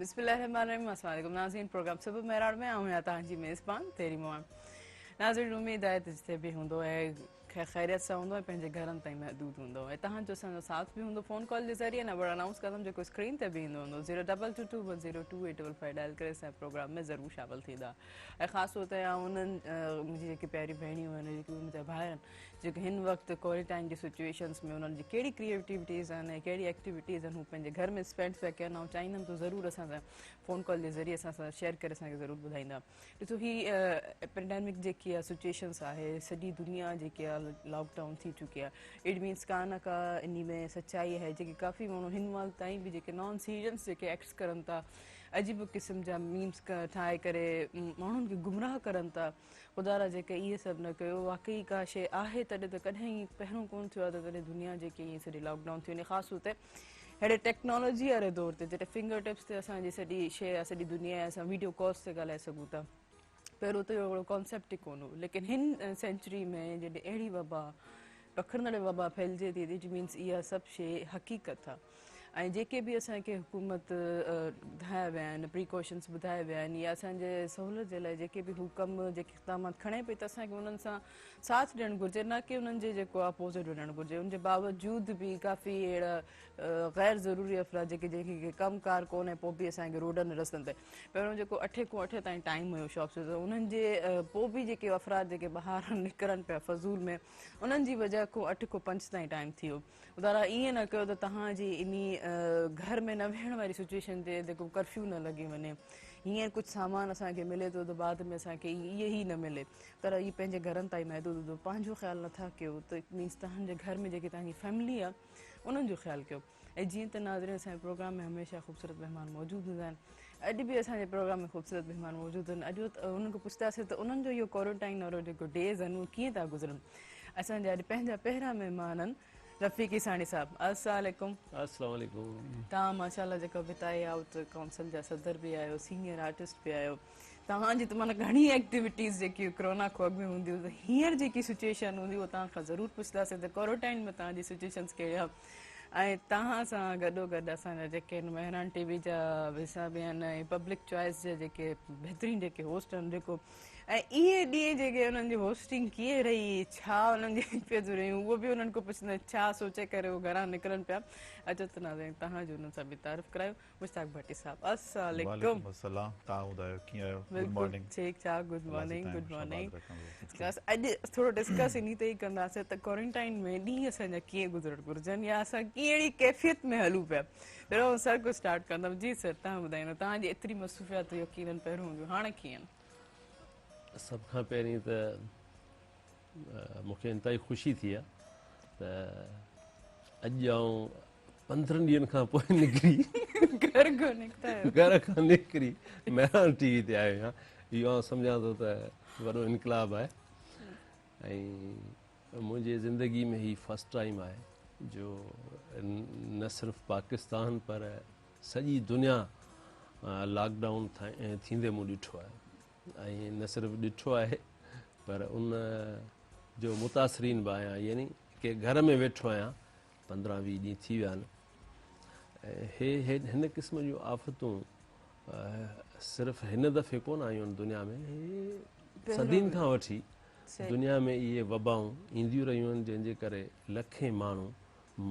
بسم الله الرحمن الرحيم السلام عليڪم ناظرين پروگرام صبح مهراڻ ۾ آئون آهيان توهان جي ميزبان تيري موهن ناظرين اميد آهي ته جتي به هوندو ۽ خيريت سان هوندو ۽ پنهنجي گهرن تائين محدود هوندو ۽ توهان جو اسان جو ساٿ به هوندو فون ڪال جي ذريعي نمبر انائونس ڪندم جيڪو اسڪرين تي به ايندو هوندو 02221028555 ڊائل ڪري اسان پروگرام ۾ ضرور شامل ٿيندا ۽ خاص طور تي آئون انهن منهنجي جيڪي پياري ڀيڻيون آهن جيڪي منهنجا ڀائر آهن جيڪي هن وقت ڪوارنٽائن جي سچويشنس ۾ انهن جي ڪهڙي ڪريئيٽوٽيز آهن ۽ ڪهڙي ايڪٽيوٽيز آهن هو پنهنجي گهر ۾ اسپينڊ پيا ڪن آئون چاهيندم ته ضرور اسان سان فون ڪال جي ذريعي اسان سان شيئر ڪري اسان کي ضرور ٻڌائيندا ڏسو هي پينڊيمڪ جيڪي آهي سچويشنس آهي سڄي دنيا جيڪي آهي لاڪ ڊائون ٿي چڪي آهي it means ڪا نه ڪا انهي ۾ سچائي آهي جيڪي ڪافي ماڻهو هن مهل تائين به جيڪي نان سيريس جيڪي ايڪٽس ڪرن ٿا عجيب قسم جا ميمس ٺاهي ڪري ماڻهن کي گمراهه ڪرن ٿا خدا را جيڪي اهي سڀ نه ڪيو واقعي ڪا شيء آهي تڏهن ته ڪڏهن ائين پهريون ڪونه ٿيو آهي ته تڏهن دنيا جيڪي ائين سڄي لاڪ ڊائون ٿي وڃي خاص طور تي اهڙي ٽيڪنالاجي واري دور تي جڏهن فنگر ٽپس تي اسان جي سڄي شيء آهي سڄي دنيا آهي اسان ويڊيو ڪالز تي ڳالهائي سگهون ٿا پهريون ته اهڙو ڪانسيپٽ ئي ڪونه هو ليڪن هن سينچري ۾ جڏهن اهڙي وبا پکڙندڙ وبا ڦهلجي ٿي it means اها سڀ شيء حقيقت آهي ۽ جيڪي به اسان کي حڪومت ٻڌايا ويا آهن پريڪاشنس ٻڌايا ويا آهن يا اسان جي سهولت جي لاء جيڪي به هو ڪم جيڪي اقدامات کڻي پئي ته اسان کي انهن سان ساٿ ڏيڻ گهرجي نه ڪي انهن جي جيڪو اپوزٽ وڃڻ گهرجي ان جي باوجود به ڪافي اهڙا غير ضروري افراد جيڪي جنهن کي ڪم ڪار ڪونهي پوء به اسان کي روڊن رستن تي پهريون جيڪو اٺين کان اٺين تائين ٽائيم هيو شاپس جو انهن جي پوء به جيڪي افراد جيڪي ٻاهر نڪرن پيا فضول ۾ انهن جي وجه کان اٺ کان پنج تائين ٽائيم ٿي ويو خدارا ائين نه ڪيو ته توهان جي انهي گهر ۾ نه ويهڻ واري سچويشن تي جيڪو ڪرفيو نه لڳي وڃي هينئر ڪجهه سامان اسان کي ملي ٿو ته بعد ۾ اسان کي اهي ئي نه ملي پر اهي پنهنجي گهرن تائين محدود هوندو پنهنجو خيال نٿا ڪيو ته it means توهان جي گهر ۾ جيڪي توهان جي فيملي آهي انهن جو خيال ڪيو ۽ جيئن ته ناظرين اسان جي پروگرام ۾ هميشه خوبصورت مهمان موجود هوندا آهن اڄ به اسان جي پروگرام ۾ خوبصورت مهمان موجود آهن اڄ انهن کان پڇنداسين ته انهن جو اهو ڪوارنٽائن وارو جيڪو ڊيز آهن اهو ڪيئن ٿا گذرن اسان جا اڄ پنهنجا پهريان مهمان آهن رفيق عيساڻي صاحب السلام عليڪم. السلام عليڪم. توهان ماشاءالله جيڪو ڀتائي آئوٽ ڪائونسل جا صدر به آهيو سينيئر آرٽسٽ به آهيو توهان جي ته معنيٰ گهڻي ايڪٽيوٽيز جيڪي ڪرونا کان اڳ ۾ هونديون ته هينئر جيڪي سچويشن هوندي اهو توهان کان ضرور پڇنداسين ته ڪوارنٽائن ۾ توهان جي سچويشنس ڪهڙي آهي ۽ توهان سان گڏو گڏ اسان جا جيڪي آهن مهراڻ ٽي وي جا حصا به آهن ۽ پبلڪ چوائس جا جيڪي بهترين جيڪي هوسٽ آهن جيڪو ۽ اهي ڏينهن جيڪي انهن جي هوسٽنگ ڪيئن رهي ڇا انهن جي ڪيفيتون رهيون اهو به انهن کان پڇنداسين ڇا سوچي ڪري هو گهران نڪرن پيا اچو ته ناظرين توهان جو انهن سان به تعارف ڪرايو مشتاق ڀٽي صاحب السلام عليڪم. وعليڪم السلام توهان ٻڌايو ڪيئن آهيو گڊ مارننگ. ٺيڪ ٺاڪ گڊ مارننگ گڊ مارننگ بس اڄ ٿورو ڊسڪس انهي تي ئي ڪنداسين ته ڪوارنٽائن ۾ ڏينهن اسان جا ڪيئن گذرڻ گهرجن يا اسان ڪهڙي ڪيفيت ۾ هلون پيا پهريون سر کان اسٽارٽ ڪندم جي سر توهان ٻڌائيندو توهان جي ايتري مصروفيات يقينن پهريون هونديون هاڻي ڪيئن. سڀ کان پهرين ته مون کي انتهائي خوشي ٿي آهي ته اڄ آئون 15 ڏينهن کان پوء نڪري گهر کان نڪتا آهيو گهر کان نڪري مهراڻ ٽي وي تي آيو آهيان اهو آئون سمجهان ٿو ته وڏو انقلاب آهي ۽ منهنجي زندگي ۾ هي فرسٽ ٽائيم آهي جو نه صرف پاڪستان پر سڄي دنيا لاڪ ڊائون ٿيندي مون ڏٺو آهي ۽ نه صرف ڏٺو آهي پر ان جو متاثرين به آهيان يعني ڪي گهر ۾ ويٺو آهيان 15 20 ڏينهن ٿي ويا آهن هي هن قسم جون آفتون صرف هن دفعي ڪونه آيون آهن دنيا ۾ هي صدين کان وٺي دنيا ۾ اهي وبائون اينديون رهيون آهن جنهن جي ڪري لکين ماڻهو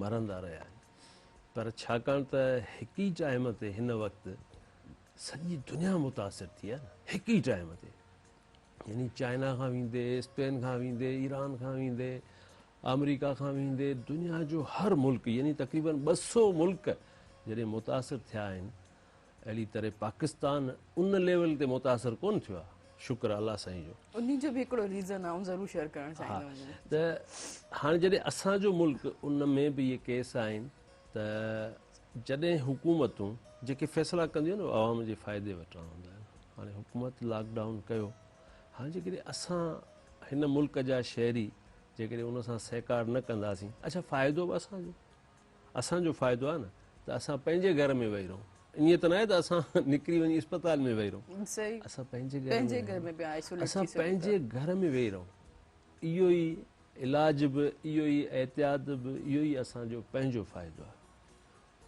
مرندا رهيا آهن پر ڇاڪاڻ ته هڪ ئي ٽائيم تي هن وقت سڄي دنيا متاثر ٿي آهي نه هڪ ئي ٽائيم تي يعني چائنا کان ويندي اسپين کان ويندي ايران کان ويندي آمريڪا کان ويندي دنيا جو هر ملڪ يعني تقريبن 200 ملڪ جڏهن متاثر ٿيا آهن اهڙي طرح پاڪستان ان ليول تي متاثر ڪون ٿيو آهي شڪر الله سائين جو انهي جو به هڪڙو ريزن آئون ضرور شيئر ڪرڻ چاهيندم ته هاڻي جڏهن اسان جو ملڪ ان ۾ به اهي ڪيس آهن ته جڏهن حڪومتون جيڪي فيصلا ڪنديون آهن عوام جي فائدي وٽان هوندا آهن هاڻي حڪومت لاڪ ڊائون ڪيو هاڻي جيڪڏهن اسان هن ملڪ جا شهري جيڪڏهن ان سان سهڪار نه ڪنداسين اڇا فائدو به اسان جو اسان جو فائدو آهي نه ته اسان پنهنجي گهر ۾ ويهي رهون ائين ته ناهي ته اسان نڪري وڃي اسپتال ۾ ويهي رهون اسان پنهنجي گهر ۾ اسان پنهنجي گهر ۾ ويهي رهون اهو ئي علاج به اهو ئي احتياط به اهو ئي اسان جو پنهنجو فائدو آهي.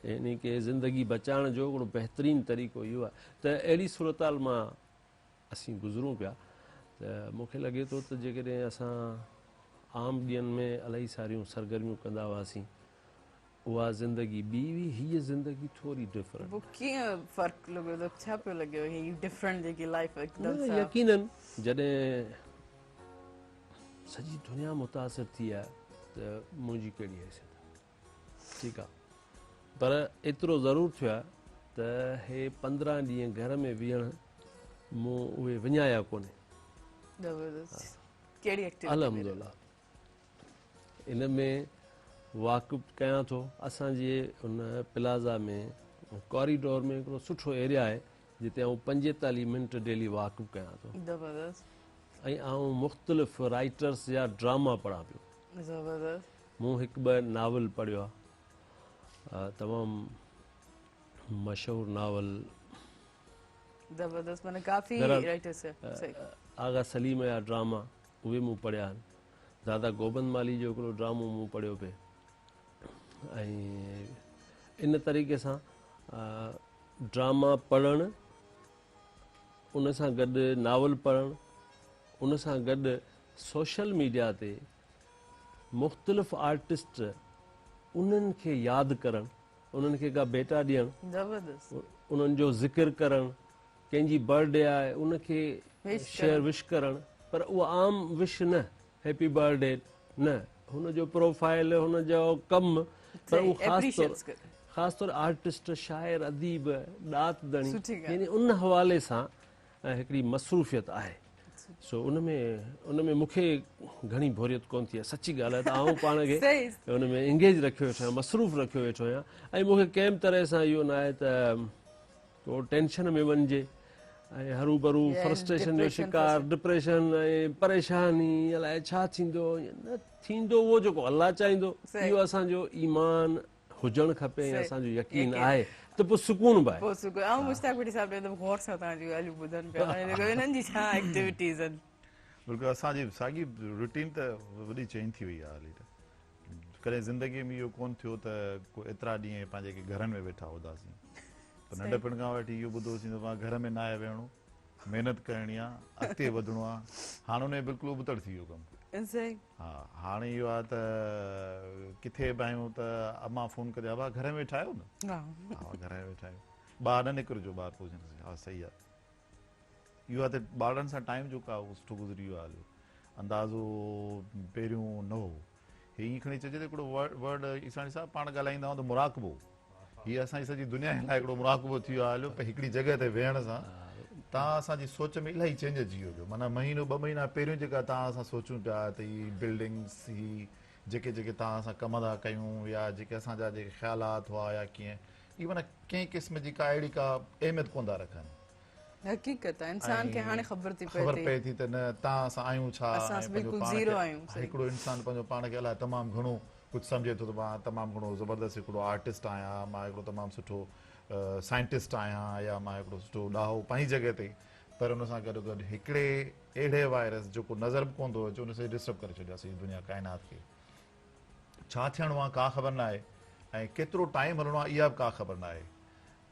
يعني ڪي زندگي بچائڻ جو هڪڙو بهترين طريقو اهو آهي ته اهڙي صورتحال مان اسين گذرون پيا ته مون کي لڳي ٿو ته جيڪڏهن اسان عام ڏينهن ۾ الاهي ساريون سرگرميون ڪندا هئاسين اها زندگي ٻي هئي هيء زندگي ٿوري ڊفرنٽ. پوء ڪيئن فرق لڳو ته ڇا پيو لڳيو هي ڊفرنٽ جيڪي لائيف هڪدم سان. يقينن جڏهن سڄي دنيا متاثر ٿي آهي ته منهنجي ڪهڙي حيثيت آهي. ٺيڪ آ پر ايترو ضرور ٿيو آهي ته هي 15 ڏينهن گهر ۾ ويهڻ مون اهي وڃايا ڪونهي. زبردست ڪهڙي ايڪٽيوٽي؟ الحمدلله ان ۾ واڪ ڪيان ٿو. اسان جي ان پلازا ۾ ڪاريڊور ۾ هڪڙو سٺو ايريا آهي جتي آئون 45 منٽ ڊيلي واڪ به ڪيان ٿو. زبردست. ۽ آئون مختلف رائٽرس جا ڊراما پڙهان پيو. زبردست. مون هڪ ٻه ناول پڙهيو آ تمام مشهور ناول. زبردست معنيٰ ڪافي رائٽرس صحيح. آغا سليم جا ڊراما اهي مون پڙهيا آهن. دادا گوبند مالهي جو هڪڙو ڊرامو مون پڙهيو پئي ۽ ان طريقي سان ڊراما پڙهڻ ان سان گڏ ناول پڙهڻ ان سان گڏ سوشل ميڊيا تي مختلف آرٽسٽ انهن کي ياد ڪرڻ انهن کي ڪا ڀيٽا ڏيڻ انهن جو ذڪر ڪرڻ ڪنهن جي برٿ ڊي آهي ان کي شيئر وش ڪرڻ پر اها عام وش نه هيپي برٿ ڊي نه هن جو پروفائل هن جو ڪم پر اهو خاص طور خاص طور آرٽسٽ شاعر اديب ڏات ڌڻي يعني ان حوالي سان هڪڙي مصروفيت آهي سو ان ۾ ان ۾ مون کي گهڻي بوريت ڪون ٿي آهي سچي ڳالهه آهي ته آئون پاڻ کي ان ۾ انگيج رکيو ويٺو آهيان مصروف رکيو ويٺو آهيان ۽ مون کي ڪنهن به طرح سان اهو نه آهي ته ڪو ٽينشن ۾ وڃجي ۽ هرو ڀرو فرسٽريشن جو شڪار ڊپريشن ۽ پريشاني الائي ڇا ٿيندو نه ٿيندو اهو جيڪو الله چاهيندو اهو اسان جو ايمان هجڻ کپي ۽ اسان جو يقين آهي ته پوء سڪون به آهي. پوء سڪون. آئون مشتاق ڀٽي صاحب ڏي غور سان توهان جون ڳالهيون ٻڌن پيا هاڻي جيڪو انهن جي ڇا ايڪٽيوٽيز آهن. بلڪل اسان جي ساڳي روٽين ته وڏي چينج ٿي وئي آهي هالي ته ڪڏهن زندگي ۾ اهو ڪون ٿيو ته ڪو ايترا ڏينهن پنهنجي گهرن ۾ ويٺا هونداسين پر ننڍپڻ کان وٺي اهو ٻڌوسين ته پاڻ گهر ۾ ناهي ويهڻو محنت ڪرڻي آ اڳتي وڌڻو آ هاڻ ان جو بلڪل ابتڙ ٿي ويو ڪم. صحيح. ها هاڻي اهو آ ته ڪٿي به آهيون ته امان فون ڪندي آ ابا گهر ۾ ويٺا آهيو نه؟ ها گهر ۾ ويٺا آهيون ٻاهر نه نڪرجو ٻاهر پهچي ها صحيح آ اهو آ ته ٻارڙن سان ٽائيم جيڪو آ اهو سٺو گذري ويو آ هليو اندازو پهريون نه هو هي ائين کڻي چئجي ته هڪڙو ورڊ عيساڻي صاحب پاڻ ڳالهائيندا آهيون ته مراقبو هي اسان جي سڄي دنيا لاء هڪڙو مراقبو ٿي ويو آهي هليو پر هڪڙي جڳهه تي ويهڻ سان تان اسان جي سوچ ۾ الاهي چينج اچي ويو جو معنيٰ مهينو ٻه مهينا پهريون جيڪا تان اسان سوچون پيا ته هي بلڊنگس هي جيڪي جيڪي تان اسان ڪم ٿا ڪيون يا جيڪي اسان جا جيڪي خيالات هئا يا ڪيئن اهي معنيٰ ڪنهن قسم جي ڪا اهڙي ڪا اهميت ڪونه ٿا رکن. حقيقت آهي انسان کي هاڻي خبر ٿي پئي خبر پئي ٿي ته نه تان اسان آهيون ڇا ۽ پنهنجو پاڻ کي هڪڙو انسان پنهنجو پاڻ کي الائي تمام گهڻو ڪجهه سمجهي ٿو ته مان تمام گهڻو زبردست هڪڙو آرٽسٽ آهيان مان هڪڙو تمام سٺو سائنٽسٽ آهيان يا مان هڪڙو سٺو ڏاهو پنهنجي جڳهه تي پر ان سان گڏو گڏ هڪڙي اهڙي وائرس جيڪو نظر به ڪونه ٿو اچي ان سڄي ڊسٽرب ڪري ڇڏيو آهي سڄي دنيا ڪائنات کي ڇا ٿيڻو آهي ڪا خبر ناهي ۽ ڪيترو ٽائيم هلڻو آهي اها به ڪا خبر ناهي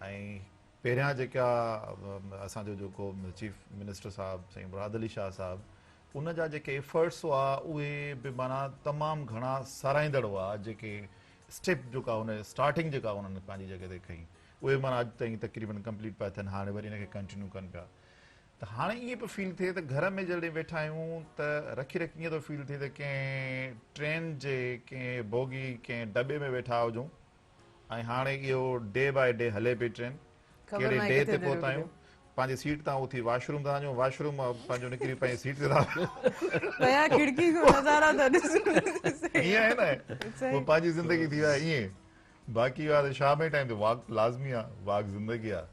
۽ پهريان جيڪا اسان جو جيڪو چيف منسٽر صاحب سائين مراد علي شاهه صاحب ان جا جيڪي ايفرٽس هئا اهي به معنيٰ تمام گهڻا ساراهيندڙ هئا جيڪي اسٽيپ جيڪا هن اسٽارٽنگ جيڪا انهن پنهنجي جڳهه تي کنئي اهي معنيٰ اڄ تائين تقريبن ڪمپليٽ پيا ٿين هاڻي وري ان کي ڪنٽينيو ڪن پيا ته هاڻي ائين پيو فيل ٿئي ته گهر ۾ جڏهن ويٺا آهيون ته رکي رکي ائين ٿو فيل ٿئي ته ڪنهن ٽرين جي ڪنهن بوگي ڪنهن دٻي ۾ ويٺا هجون ۽ هاڻي اهو ڊي باء ڊي هلي پئي ٽرين ڪهڙي ڊي تي پهتا آهيون پنهنجي سيٽ تان اٿي واش روم ٿا وڃون واش روم مان پنهنجو نڪري پنهنجي سيٽ تي ٿا پيا کڙڪي کان نظارا ٿا ڏسون ائين آهي نه پوء پنهنجي زندگي ٿي وئي ائين باقي اها ته شام جي ٽائيم تي واڪ لازمي آهي واڪ زندگي آهي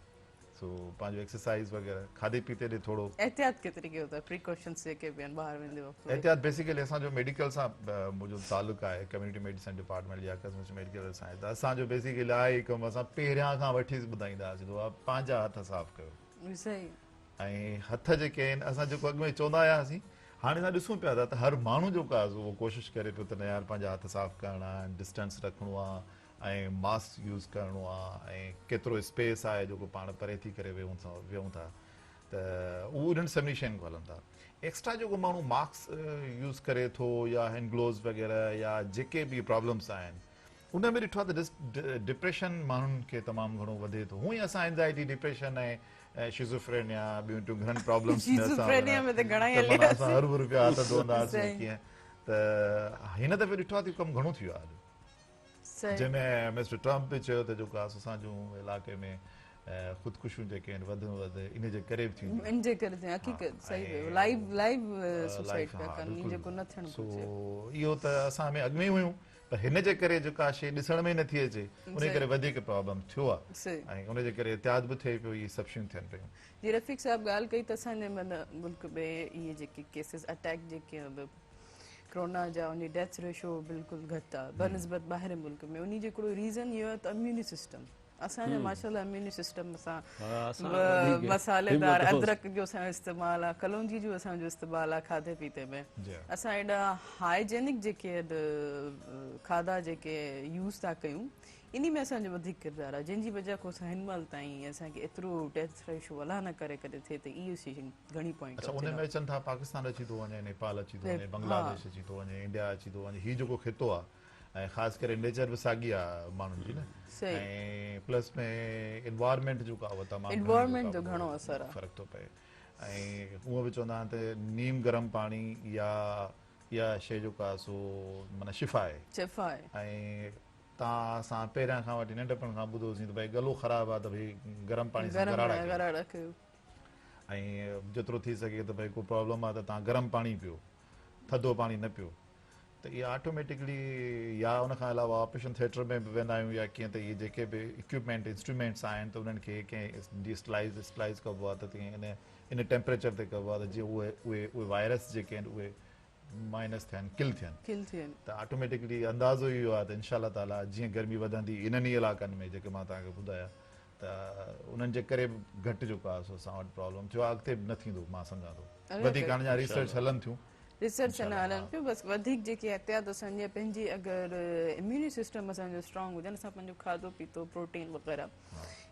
سو پنهنجو ايڪسرسائز وغيره کاڌي پيتي ڏي ٿورو احتياط ڪيتري ڪيو ٿا پريڪاشنس جيڪي به آهن ٻاهر ويندي وقت احتياط بيسيڪلي اسان جو ميڊيڪل سان منهنجو تعلق آهي ڪميونٽي ميڊيسن ڊپارٽمينٽ يا ڪسمس ميڊيڪل سان آهي ته اسان جو بيسيڪلي آهي ئي ڪم اسان پهريان کان وٺي ٻڌائيندا هئاسين ته پنهنجا هٿ صاف ڪيو صحيح ۽ هٿ جيڪي آهن اسان جيڪو اڳ ۾ چوندا هياسين هاڻي اسان ڏسون پيا ٿا ته هر ماڻهو جيڪو آهي اهو ڪوشش ڪري پيو ته نه يار پنهنجا هٿ صاف ڪرڻا آهن ڊسٽنس رکڻو آهي. ۽ ماسڪ يوز ڪرڻو آ ۽ ڪيترو اسپيس آهي جيڪو پاڻ پري ٿي ڪري ويهون ٿا ويهون ٿا ته اهو انهن سڀني شين کان هلن ٿا. ايڪسٽرا جيڪو ماڻهو ماسڪ يوز ڪري ٿو يا هينڊ گلوز وغيره يا جيڪي به پرابلمس آهن ان ۾ ڏٺو آهي ته ڊپريشن ماڻهن کي تمام گهڻو وڌي ٿو. هونئن ئي اسان اينزائٽي، ڊپريشن ۽ شيزوفرينيا ٻيون ٽيون گهڻن پرابلمس ۾ اسان شيزوفرينيا ۾ ته گهڻا ئي ته هلي معنيٰ اسان وياسين. هرڀرو پيا هٿ ڌوئندا هئاسين صحيح. ڪيئن ته هن دفعي ڏٺو آهي ته اهو ڪم گهڻو ٿي ويو آهي. صحيح. جنهن ۾ مسٽر ٽرمپ به چيو ته جيڪو آهي اسان جون علائقي ۾ خودڪشيون جيڪي آهن وڌ ۾ وڌ ان جي ڪري به ٿيون. ان جي ڪري ٿيون حقيقت صحيح ويو لائيو لائيو سوسائيڊ پيا ڪن جيڪو نه ٿيڻ گهرجي. سو اهو ته اسان ۾ اڳ ۾ ئي هيون پر هن جي ڪري جيڪا شيء ڏسڻ ۾ ئي نٿي اچي ان ڪري وڌيڪ پرابلم ٿيو آهي ۽ ان جي ڪري احتياط به ٿئي پيو اهي سڀ شيون ٿين پيون. جي رفيق صاحب ڳالهه ڪئي ته اسان جي ملڪ ۾ اهي جيڪي ڪيسز اٽيڪ جيڪي ڪرونا جا ان جي ڊيٿ ريشو بلڪل گهٽ آ بنسبت ٻاهرين ملڪ ۾ انهي جو هڪڙو ريزن اهو آهي ته اميوني سسٽم اسان جو ماشاء الله اميوني سسٽم اسان مصالحيدار ادرڪ جو اسان جو استعمال آ ڪلونجي جو اسان جو استعمال آ کاڌي پيتي ۾ اسان ايڏا هائيجينڪ جيڪي کاڌا جيڪي يوز ٿا ڪيون انهي ۾ اسان جو وڌيڪ ڪردار آ جنهن جي وجه کان اسان هن مهل تائين اسان کي ايترو ڊيٿ ريشو الله نه ڪري ڪڏهن ٿئي ته اهو شي گهڻي پوائنٽ اڇا ان ۾ اچن ٿا پاڪستان اچي ٿو وڃي نيپال اچي ٿو وڃي بنگلاديش اچي ٿو وڃي انڊيا اچي ٿو وڃي هي جيڪو خطو آ ۽ خاص ڪري نيچر به ساڳي آ ماڻهن جي نه ۽ پلس ۾ انوائرمينٽ جيڪو آ اهو تمام انوائرمينٽ جو گهڻو اثر آ فرق ٿو پئي ۽ هونء به چوندا آهن ته نيم گرم پاڻي يا اها شيء جيڪو آ سو معنيٰ شفا آهي شفا آهي ۽ تان اسان پهريان کان وٺي ننڍپڻ کان ٻڌوسين ته ڀئي گلو خراب آ ته ڀئي گرم پاڻي سان گراڙا ڪيو ۽ جيترو ٿي سگهي ته ڀئي ڪو پرابلم آهي ته توهان گرم پاڻي پيو ٿڌو پاڻي نه پيو ته اها آٽوميٽڪلي يا ان کان علاوه آپريشن ٿيٽر ۾ به ويندا آهيون يا ڪيئن ته اهي جيڪي به اڪوپمينٽ انسٽرومينٽس آهن ته انهن کي ڪنهن ڊي اسٽلائز اسٽلائز ڪبو آهي ته تيئن ان ان ٽيمپريچر تي ڪبو آهي ته جيئن اهي اهي اهي وائرس جيڪي آهن اهي مائنس ٿين ڪل ٿين ڪل ٿين ته آٽوميٽڪلي اندازو اهو آهي ته انشاء الله تعالي جيئن گرمي وڌندي انهن ئي علائقن ۾ جيڪي مان توهان کي ٻڌايا ته انهن جي ڪري به گهٽ جيڪو آهي سو اسان وٽ پرابلم ٿيو آهي اڳتي به نه ٿيندو مان سمجهان ٿو وڌيڪ هاڻي اڃا ريسرچ هلن ٿيون ريسرچ اڃا هلن پيون بس وڌيڪ جيڪي احتياط اسان جي پنهنجي اگر اميوني سسٽم اسان جو اسٽرانگ هجي اسان پنهنجو کاڌو پيتو پروٽين وغيره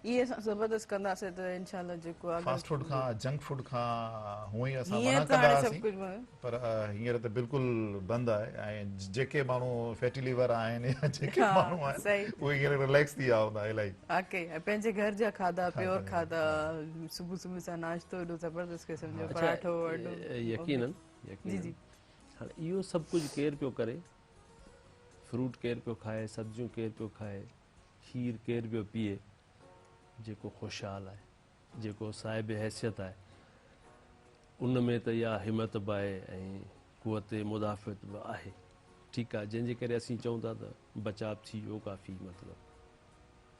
اهي اسان زبردست ڪنداسين ته انشاء الله جيڪو آهي فاسٽ فوڊ کان جنڪ فوڊ کان هونئن ئي اسان منع ڪندا هئاسين پر هينئر ته بلڪل بند آهي ۽ جيڪي ماڻهو فيٽي ليور آهن يا جيڪي ماڻهو آهن اهي هينئر رليڪس ٿي ويا هوندا الائي. واقعي ۽ پنهنجي گهر جا کاڌا پيور کاڌا صبح صبح سان ناشتو ايڏو زبردست قسم جو پراٺو اڏو يقينن جي جي هاڻي اهو سڀ ڪجهه ڪير پيو ڪري فروٽ ڪير پيو کائي سبزيون ڪير پيو کائي کير ڪير پيو پيئي جيڪو خوشحال آهي جيڪو صاحب حيثيت آهي، ان ۾ ته اها همت به آهي ۽ قوت مدافعت به آهي. ٺيڪ آهي، جنهن جي ڪري اسين چئون ٿا ته بچاء ٿي ويو ڪافي مطلب.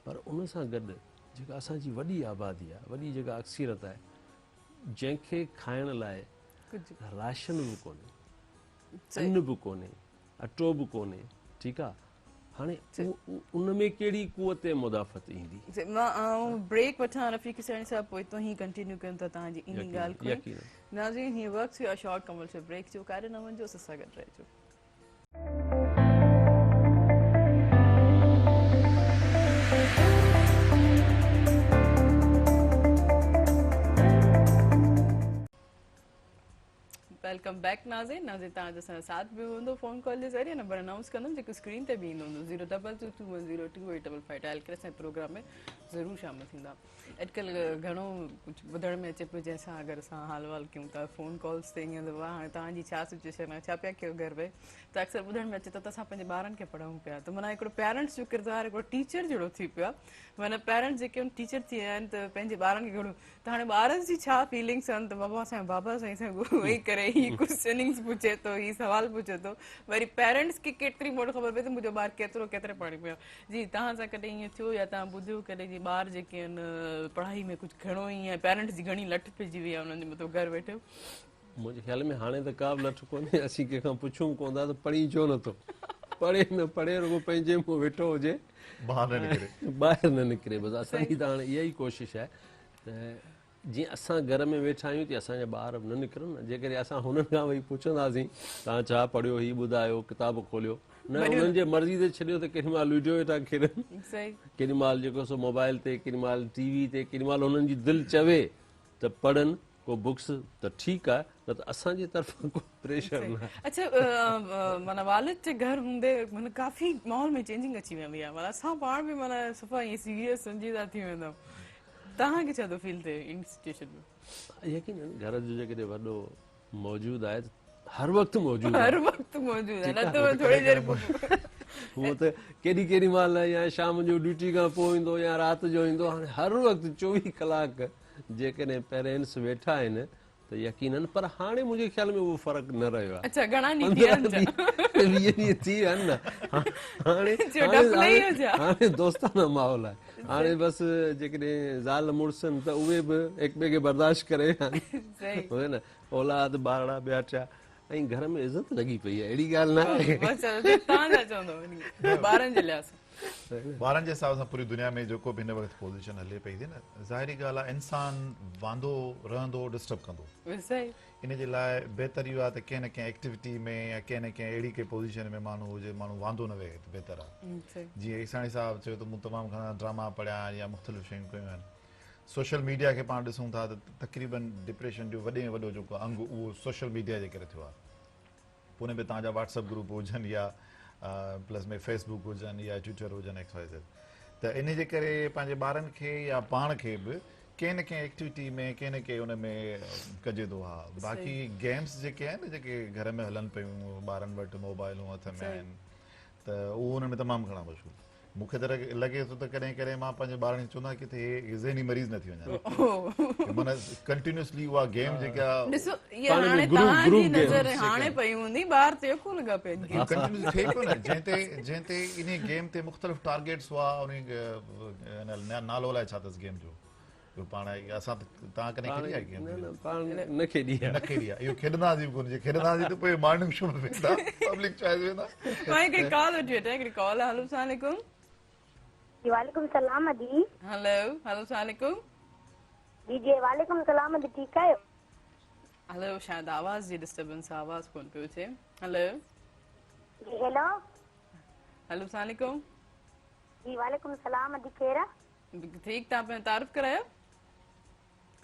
پر ان سان گڏ جيڪا اسان جي وڏي آبادي آهي، وڏي جيڪا اڪثريت آهي، جنهن کي کائڻ لاء راشن به ڪونهي، ان به ڪونهي، اٽو به ڪونهي، ٺيڪ آ هاڻي ان ۾ ڪهڙي قوت مدافعت ايندي. مان آئون بريڪ وٺان رفيق حسيني صاحب پوء تون هي ڪنٽينيو ڪيون ٿا توهان جي انهي ڳالهه کي. ناظرين هي وقت ٿيو آ شارٽ ڪمرشل بريڪ جو ڪاڏي نه وڃجو اسان سان گڏ رهجو. Welcome back ناظرين ناظرين توهان جو اسان ساٿ به هوندو فون ڪال جي ذريعي نمبر انائونس ڪندم جيڪو اسڪرين تي به ايندو هوندو zero double two two one zero two eight double five dial ڪري اسان پروگرام ۾ ضرور شامل ٿيندا اڄڪلهه گهڻو ڪجهه ٻڌڻ ۾ اچي پيو جنهن سان اگر اسان حال وال ڪيون ٿا فون ڪالز تي ائين ته هاڻي توهان جي ڇا سچويشن آهي ڇا پيا ڪيو گهر ۾ ته اڪثر ٻڌڻ ۾ اچي ٿو ته اسان پنهنجي ٻارن کي پڙهايون پيا ته معنيٰ هڪڙو پيرنٽس جو ڪردار هڪڙو ٽيچر جهڙو ٿي پيو آهي معنيٰ پيرنٽس جيڪي آهن ٽيچر ٿي ويا آهن ته پنهنجي ٻارن کي گهڻو ته هاڻي ٻارن جي ڇا فيلنگس آهن ته بابا اسان جو بابا سائين سان ويهي ڪري هي ڪوسچننگس پڇي ٿو هي سوال پڇي ٿو وري پيرنٽس کي ڪيتري موٽ خبر پئي ته منهنجو ٻار ڪيترو ڪيتري پاڻي پيو جي توهان سان ڪڏهن ائين ٿيو يا توهان ٻڌيو ڪڏهن جي ٻار جيڪي آهن پڙهائي ۾ ڪجهه گهڻو ئي ۽ پيرنٽس جي گهڻي لٺ پئجي وئي آهي انهن جي مٿو گهر ويٺي منهنجي خيال ۾ هاڻي ته ڪا به لٺ ڪونهي، اسين ڪنهن کان پڇون به ڪونه ٿا ته پڙهين ڇو نٿو؟ پڙهي نه پڙهي رڳو پنهنجي منهن ويٺو هجي، ٻاهر نه نڪري. ٻاهر نه نڪري بس اسان جي ته هاڻي اها ئي ڪوشش آهي ته جيئن اسان گهر ۾ ويٺا آهيون تيئن اسان جا ٻار به نه نڪرن نه، جيڪڏهن اسان هنن کان ويهي پڇنداسين توهان ڇا پڙهيو هي ٻڌايو ڪتاب کوليو نه انهن جي مرضي تي ڇڏيو ته ڪيڏي مهل لوڊو ويٺا کيڏن، ڪيڏي مهل جيڪو سو موبائل تي، ڪيڏي مهل ٽي وي تي، ڪيڏي مهل انهن جي دل چوي ته پڙهن ڪو بڪس ته ٺيڪ آهي نه ته اسان جي طرفان ڪو پريشر نه آهي. اڇا معنيٰ والد جي گهر هوندي معنيٰ ڪافي ماحول ۾ چينجنگ اچي ويندي آهي معنيٰ اسان پاڻ به معنيٰ صفا ائين سيريس سنجيده ٿي ويندا آهيون توهان کي ڇا ٿو فيل ٿئي ان سچوئيشن ۾؟ يقينن گهر جو جيڪڏهن وڏو موجود آهي ته هر وقت موجود آهي. هر وقت موجود آهي نه ته ٿوري دير پوء. هو ته ڪيڏي ڪيڏي مهل يا شام جو ڊيوٽي کان پوء ايندو يا رات جو ايندو هاڻي هر وقت 24 ڪلاڪ جيڪڏهن پيرينٽس ويٺا آهن ته يقينن پر هاڻي منهنجي خيال ۾ اهو فرق نه رهيو آهي. اڇا گهڻا ڏينهن ٿي ويا آهن ڇا؟ 20 ڏينهن ٿي ويا آهن نه هاڻي هاڻي دوستانه ماحول آهي هاڻي بس جيڪڏهن زال مڙس آهن ته اهي به هڪ ٻئي کي برداشت ڪري ويا آهن نه اولاد ٻارڙا ٻيا ٽيا ۽ گهر ۾ عزت لڳي پئي آهي اهڙي ڳالهه نه آهي. توهان ڇا چوندو ٻارن جي لحاظ سان؟ ٻارن جي حساب سان پوري دنيا ۾ جيڪو به هن وقت پوزيشن هلي پئي ٿي نه ظاهري ڳالهه آهي انسان واندو رهندو ڊسٽرب ڪندو ان جي لاء بهتر اهو آهي ته ڪنهن نه ڪنهن ايڪٽيوٽي ۾ يا ڪنهن نه ڪنهن اهڙي ڪنهن پوزيشن ۾ ماڻهو هجي ماڻهو واندو نه ويهي ته بهتر آهي جيئن عيساڻي صاحب چيو ته مون تمام گهڻا ڊراما پڙهيا آهن يا مختلف شيون ڪيون آهن سوشل ميڊيا کي پاڻ ڏسون ٿا ته تقريبن ڊپريشن جو وڏي ۾ وڏو جيڪو انگ اهو سوشل ميڊيا جي ڪري ٿيو آهي پوء ان ۾ توهان جا واٽس اپ گروپ هجن يا پلس ۾ فيس بڪ هجن يا ٽوئٽر هجن ايڪس وائي زيڊ ته ان جي ڪري پنهنجي ٻارن کي يا پاڻ کي به ڪنهن نه ڪنهن ايڪٽيوٽي ۾ ڪنهن نه ڪنهن ان ۾ ڪجي ٿو ها باقي گيمس جيڪي آهن جيڪي گهر ۾ هلن پيون ٻارن وٽ موبائلون هٿ ۾ آهن ته اهو انهن ۾ تمام گهڻا مشغول مون کي ته لڳي ٿو ته ڪڏهن ڪڏهن مان پنهنجي ٻارن کي چوندو آهيان ڪٿي هي ذهني مريض نه ٿي وڃن معنيٰ ڪنٽينيوسلي اها گيم جيڪا ڏسو اها هاڻي توهان جي نظر هاڻي پئي هوندي ٻار ته يڪو لڳا پيا آهن اهو ڪنٽينيوسلي ٿئي پيو نه جنهن تي جنهن تي انهي گيم تي مختلف ٽارگيٽس هئا انهي نالو الائي ڇا اٿس گيم جو جو پاڻ اسان توهان ڪڏهن کيڏي آهي گيم؟ نه نه پاڻ نه کيڏي آهي. نه کيڏي آهي. اهو کيڏنداسين به ڪونه جي کيڏنداسين ته پوء مارننگ شو ۾ ويندا پبلڪ چوائس ويندا. مان هڪڙي ڪال وٺي وٺان هڪڙي ڪال آهي هلو السلام عليڪم. جي وعليڪم سلام ادي. هلو هلو السلام عليڪم. جي جي وعليڪم سلام ادي ٺيڪ آهيو. هلو شايد آواز جي ڊسٽربنس آهي آواز ڪونه پيو اچي هلو. جي هيلو. هلو السلام عليڪم. جي وعليڪم سلام ادي خير آ. ٺيڪ توهان پنهنجو تعارف ڪرايو.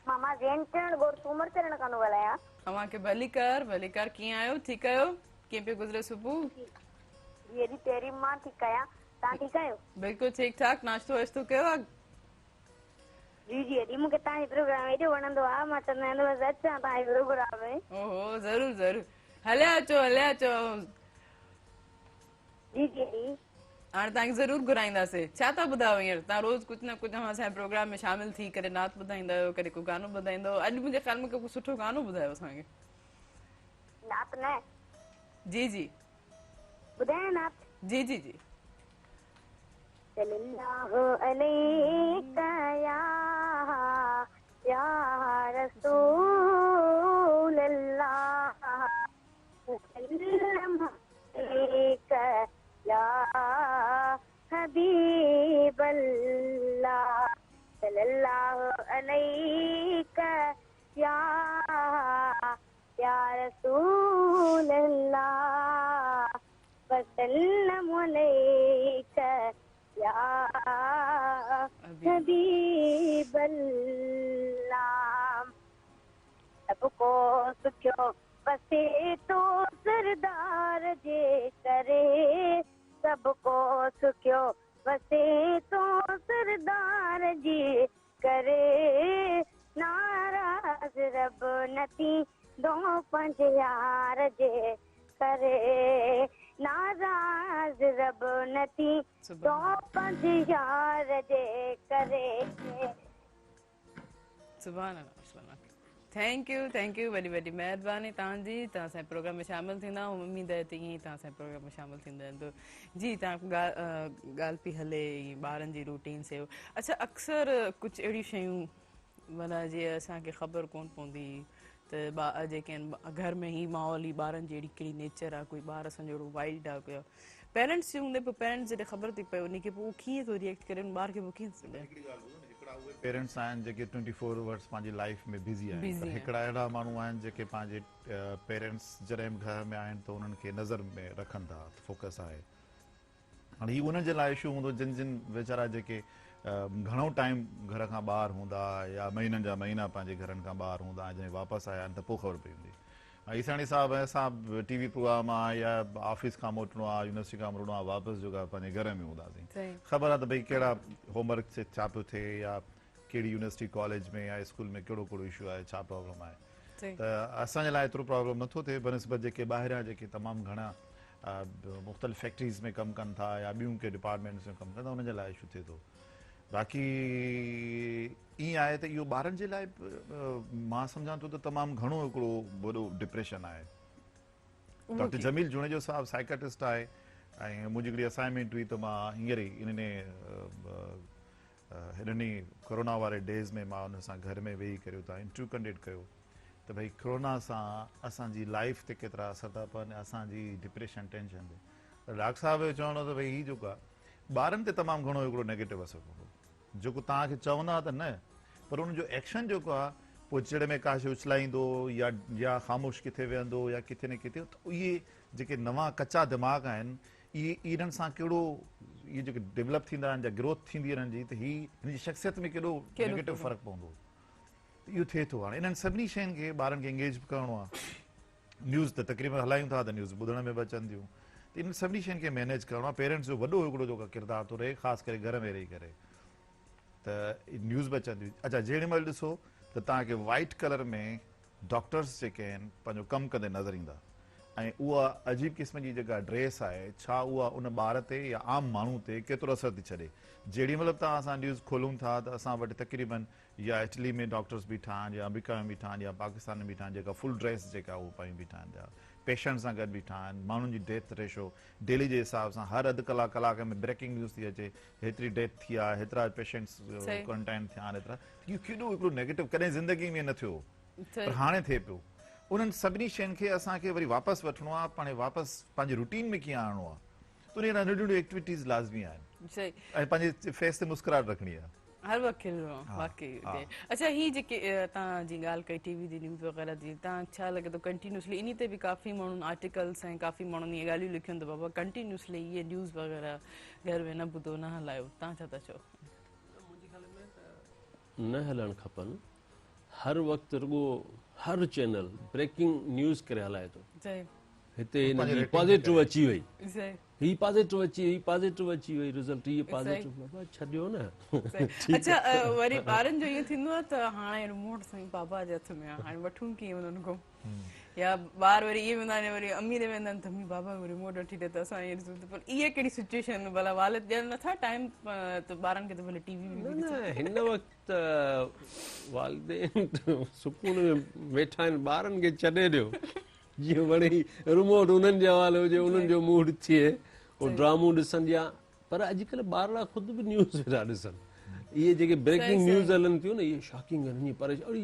مان زين چرڻ ڳوٺ سومر چرڻ کان ٿو ڳالهايان. اوهان کي ڀليڪار ڀليڪار ڪيئن آهيو ٺيڪ آهيو ڪيئن پيو گذري صبح. جي ادي پهرين مان ٺيڪ آهيان توهان ٺيڪ آهيو. بلڪل ٺيڪ ٺاڪ ناشتو واشتو ڪيو آ. جي جي ادي مونکي توهان جو پروگرام ايڏو وڻندو آ مان چوندو آهيان ته بس اچان توهان جي پروگرام ۾. اوهو ضرور ضرور هليا اچو هليا اچو. جي جي جي. هاڻي توهان کي ضرور گهرائينداسين. ڇا ٿا ٻڌايو هينئر توهان روز ڪجهه نه ڪجهه اوهان اسان جي پروگرام ۾ شامل ٿي ڪري نعت ٻڌائيندا آهيو ڪڏهن ڪو گانو ٻڌائيندا آهيو اڄ منهنجي خيال ۾ ڪو سٺو گانو ٻڌايو اسان کي. نعت نه. جي جي. ٻڌايان نعت. جي جي جي. صلي الله عليڪ يا يا رسول الله. وسلم عليڪ يا حبيب الله صلي الله عليڪ يا يا رسول الله وسلم عليڪ يا حبيب الله سڀ ڪو سکيو وسي ٿو سردار جي ڪري سڀ ڪو سکيو وسي ٿو سردار جي ڪري ناراض رب نه ٿيندو پنهنجي يار جي ڪري ناراض رب نه ٿيندو پنهنجي يار جي ڪري. سبحان الله سبحان الله thank you thank you وڏي وڏي مهرباني توهان جي توهان اسان پروگرام ۾ شامل ٿيندا ۽ اميد آهي ته ائين ئي توهان اسان پروگرام ۾ شامل ٿيندا رهندو جي توهان ڳالهه پئي هلي ٻارن جي روٽين سي اڇا اڪثر ڪجهه اهڙيون شيون معنيٰ جي اسان کي خبر ڪون پوندي ته با جيڪي آهن گهر ۾ هي ماحول هي ٻارن جي اهڙي ڪهڙي نيچر آهي ڪوئي ٻار اسان جو اهڙو وائلڊ آهي ڪوئي پيرنٽس جي هوندي پوء پيرنٽس جڏهن خبر ٿي پئي ان کي پوء ڪيئن ٿو ريئيڪٽ ڪري ان ٻار کي پوء ڪيئن ٿو سمجهائي. هڪڙي ڳالهه ٻڌو نه. هڪڙا اهي پيرنٽس آهن جيڪي ٽوئنٽي فور اورس پنهنجي لائيف ۾ بزي آهن پر هڪڙا اهڙا ماڻهو آهن جيڪي پنهنجي پيرنٽس جڏهن به گهر ۾ آهن ته انهن کي نظر ۾ رکن ٿا فوڪس آهي هاڻي هي انهن جي لاء اشو هوندو جن جن ويچارا جيڪي گهڻو ٽائيم گهر کان ٻاهر هوندا يا مهينن جا مهينا پنهنجي گهرن کان ٻاهر هوندا ۽ جڏهن واپس آيا آهن ته پوء خبر پئي هوندي عيساڻي صاحب ۽ اسان ٽي وي پروگرام آ يا آفيس کان موٽڻو آ يونيورسٽي کان موٽڻو آ واپس جيڪا پنهنجي گهر ۾ هونداسين خبر آ ته ڀئي ڪهڙا هوم ورڪ ڇا پيو ٿئي يا ڪهڙي يونيورسٽي ڪاليج ۾ يا اسڪول ۾ ڪهڙو ڪهڙو اشو آهي ڇا پرابلم آهي ته اسان جي لاء ايترو پرابلم نٿو ٿئي بنسبت جيڪي ٻاهريان جيڪي تمام گهڻا مختلف فيڪٽريز ۾ ڪم ڪن ٿا يا ٻيون ڪي ڊپارٽمينٽس ۾ ڪم ڪن ٿا انهن جي لاء اشو ٿئي ٿو باقي ائين آهي ته اهو ٻارن جي لاء مان سمجهان ٿو ته تمام گهڻو هڪڙو وڏو ڊپريشن آهي ڊاڪٽر جميل جوڻيجو صاحب سائيڪاٽرسٽ آهي ۽ منهنجي هڪڙي اسائنمينٽ هئي ته مان هينئر ئي انهن هنن ئي ڪورونا واري ڊيز ۾ مان انهن سان گهر ۾ ويهي ڪري اتان انٽرويو ڪنڊيٽ ڪيو ته ڀئي ڪورونا سان اسان جي لائيف تي ڪيترا اثر ٿا پون اسان جي ڊپريشن ٽينشن تي ته ڊاڪٽر صاحب جو چوڻ هو ته ڀئي هي جيڪو آهي ٻارن تي تمام گهڻو هڪڙو نيگيٽو اثر پوندو جيڪو توهان کي چوندا ته نه پر ان جو ايڪشن جيڪو آهي پوء چڙ ۾ ڪا شي اڇلائيندو يا يا خاموش ڪٿي ويهندو يا ڪٿي نه ڪٿي ته اهي جيڪي نوان ڪچا دماغ آهن اهي انهن سان ڪهڙو اهي جيڪي ڊيولپ ٿيندا آهن يا گروٿ ٿيندي انهن جي ته هي هن جي شخصيت ۾ ڪيڏو نيگيٽو فرق پوندو ته اهو ٿئي ٿو هاڻي انهن سڀني شين کي ٻارن کي انگيج به ڪرڻو آهي نيوز ته تقريبن هلايون ٿا ته نيوز ٻڌڻ ۾ به اچن ٿيون ته انهن سڀني شين کي مينيج ڪرڻو آهي پيرنٽس جو وڏو هڪڙو جيڪو ڪردار ٿو رهي خاص ڪري گهر ۾ رهي ڪري ته نيوز به اچن ٿيون اچا جهڙي مهل ڏسو ته توهان کي وائٽ ڪلر ۾ ڊاڪٽرس جيڪي آهن پنهنجو ڪم ڪندي نظر ايندا ۽ اها عجيب قسم جي جيڪا ڊريس آهي ڇا اها ان ٻار تي يا عام ماڻهو تي ڪيترو اثر ٿي ڇڏي جيڏي مهل به توهان اسان نيوز کولون ٿا ته اسان وٽ تقريبن يا اٽلي ۾ ڊاڪٽرس بيٺا آهن يا آمريڪا ۾ بيٺا آهن يا پاڪستان ۾ بيٺا آهن جيڪا فل ڊريس جيڪا اهو پايون بيٺا آهن يا پيشنٽ سان گڏ بيٺا آهن ماڻهن جي ڊيٿ ريشو ڊيلي جي حساب سان هر اڌ ڪلاڪ ڪلاڪ ۾ بريڪنگ نيوز ٿي اچي هيتري ڊيٿ ٿي آهي هيترا پيشنٽس ڪوارنٽائن ٿيا آهن هيترا اهو ڪيڏو هڪڙو نيگيٽو ڪڏهن زندگي ۾ نه ٿيو پر هاڻي ٿئي پيو انهن سڀني شين کي اسان کي وري واپس وٺڻو آهي پاڻ واپس پنهنجي روٽين ۾ ڪيئن آڻڻو آهي ته انهي لاء ننڍيون ننڍيون ايڪٽيوٽيز لازمي آهن ۽ پنهنجي فيس تي مسڪراهٽ رکڻي آهي هر وقت کلڻو آهي واقعي اڇا هي جيڪي تان جي ڳالهه ڪئي ٽي وي جي نيوز وغيره جي تان ڇا لڳي ٿو ڪنٽينيوسلي انهي تي به ڪافي ماڻهن آرٽيڪلس ۽ ڪافي ماڻهن اهي ڳالهيون لکيون ته بابا ڪنٽينيوسلي اهي نيوز وغيره گهر ۾ نه ٻڌو نه هلايو تان ڇا ٿا چئو منهنجي خيال ۾ ته نه هلڻ کپن هر وقت رڳو هر چينل بريڪنگ نيوز ڪري هلائي ٿو هتي هن جي پازيٽو اچي وئي هي پازيٽو اچي وئي پازيٽو اچي وئي رزلٽ هي پازيٽو بابا ڇڏيو نه اچھا وري ٻارن جو ائين ٿيندو آهي ته هاڻي ريموٽ سائين بابا جي هٿ ۾ آهي هاڻي وٺون ڪيئن انهن کان يا ٻار وري ائين ويندا آهن وري امي ڏي ويندا آهن ته امي بابا کي ريموٽ وٺي ڏي ته اسان ائين ڏسون ته پر اها ڪهڙي سچويشن ڀلا والد ڏين نٿا ٽائيم ته ٻارن کي ته ڀلي ٽي وي نه نه هن وقت والدين سڪون ۾ ويٺا آهن ٻارن کي ڇڏي ڏيو جيئن وڻي ريموٽ انهن جي حوالي هجي انهن جو موڊ ٿئي هو ڊرامو ڏسن يا پر اڄڪلهه ٻارڙا خود به نيوز ويٺا ڏسن اهي جيڪي بريڪنگ نيوز هلن ٿيون نه اهي شاڪنگ آهن ائين پريشان اڙي